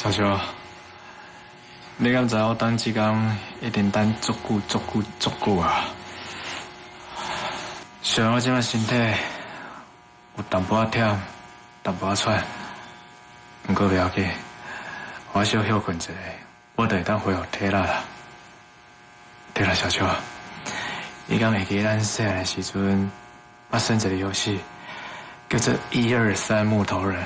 小秋，你敢知我等這工一定等足久、足久、足久啊？雖然我這擺身體有淡薄仔忝，淡薄仔喘，毋過袂要緊，我小歇睏一下，我就會當恢復體力啦。對啦，小秋，你敢會記咱細漢的時陣，捌耍一个遊戲，叫做一二三木頭人。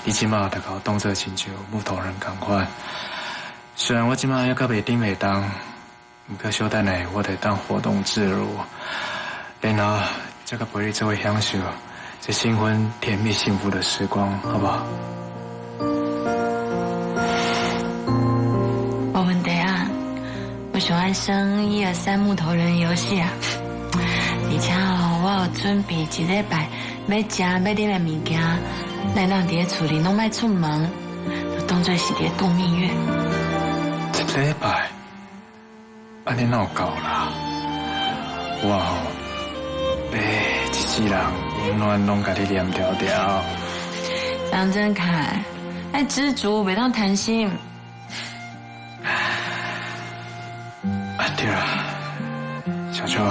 你這馬就共我當做親像木頭人仝款。雖然我這馬猶閣袂頂袂動，毋過小等下我就會當活動自如，然後才閣陪你做伙享受這新婚甜蜜幸福的時光，好不好？無問題啊，我喜歡耍一二三木頭人遊戲啊，而且哦，我有準備一禮拜欲食欲啉的物件，咱會當佇咧厝裡攏莫出門，就當做是佇咧度蜜月。一禮拜，按呢哪有夠啦？我吼，欸，一世人永遠攏共你黏牢牢。張振凱，愛知足，袂當貪心。啊對啦，小秋，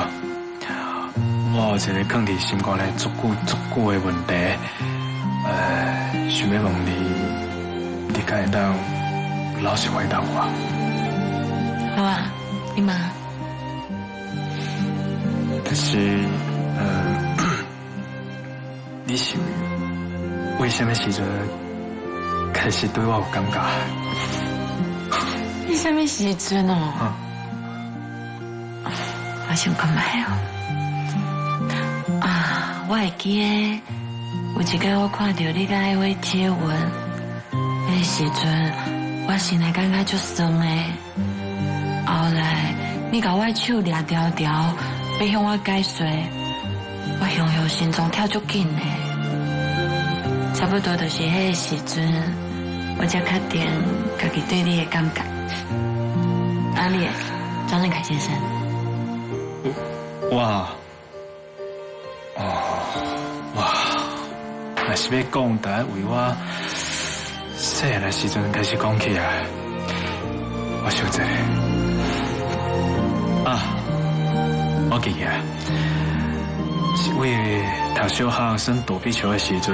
我有一个囥佇心肝內足久足久的問題，想欲問你，你敢會當老實回答我？好啊，你問。就是，你是為啥物時陣開始對我有感覺？你啥物時陣哦？我想看覓哦。啊，我會記得有一擺我看著你佮愛花接吻，彼个時陣我心內感覺足酸的。後來你共我的手掠牢牢，欲向我解說，我雄雄心臟跳足緊的。差不多就是彼个時陣，我才確定家己對你的感覺。阿你，張振凱先生。哇，哦，哇，若是欲講，著愛為我細漢的時陣開始講起來。我想一下，啊，我記起來，是為讀小學耍躲避球的時陣，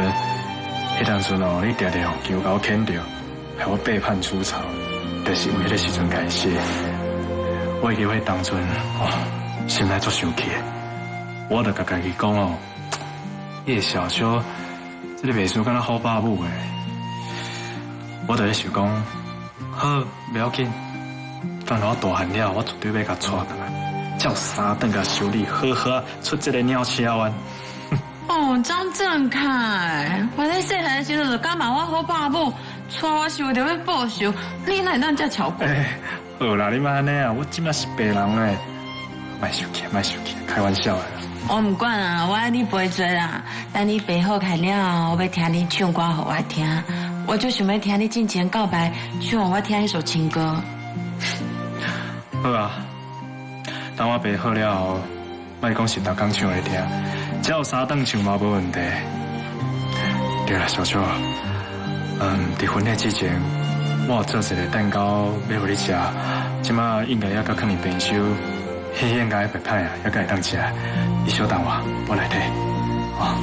彼當陣哦，你定定用球共我牽著，害我被判出場，就是為彼個時陣開始。我會記彼當陣，哦，心內足生氣的，我就共家己講哦，彼个小秋，這个袂輸敢若好爸母的，我就咧想講，好，袂要緊，等我大漢了，我絕對欲共娶轉來，照三頓共修理，好好出這个鳥車彎。哦，張振凱，我咧細漢時陣就敢罵我好爸母，娶我是為著欲報仇，你哪會當遮超過？欸，好啦，你莫按呢啊，我這馬是白人咧，莫生氣，莫生氣，開玩笑的啦。我毋管啊，我愛你賠罪啦。等你賠好開了後，我欲聽你唱歌予我聽，我就想欲聽你進前告白，唱予我聽彼首情歌。好啊，等我賠好了後，莫講是逐工唱來聽，只要三頓唱嘛無問題。對啦，小秋，佇婚禮之前，我有做一个蛋糕欲予你食，這馬應該猶閣囥佇冰箱，彼應該袂歹啊，猶閣會當食。你小等我，我來提。啊。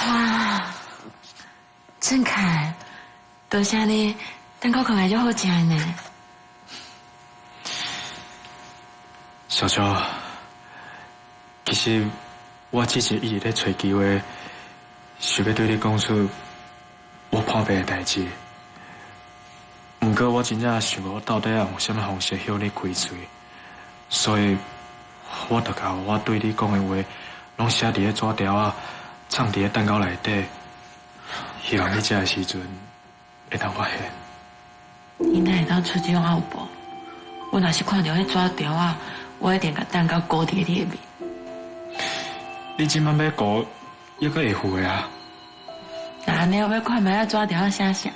哇，振凱，多謝你，蛋糕看起來足好食的呢。小秋，其實我只是一直咧揣機會，想欲對你講出我破病的代誌。毋過我真正想無到底要用啥物方式向你開喙，所以我就共我對你講的話，攏寫佇咧紙條仔，藏佇咧蛋糕內底，希望你食的時陣會當發現。你哪會當出這種後果？我若是看著彼紙條仔，我一定共蛋糕糊佇你的面。你這擺欲糊，猶閣會赴的啊？那按呢，我欲看覓仔紙條仔寫啥？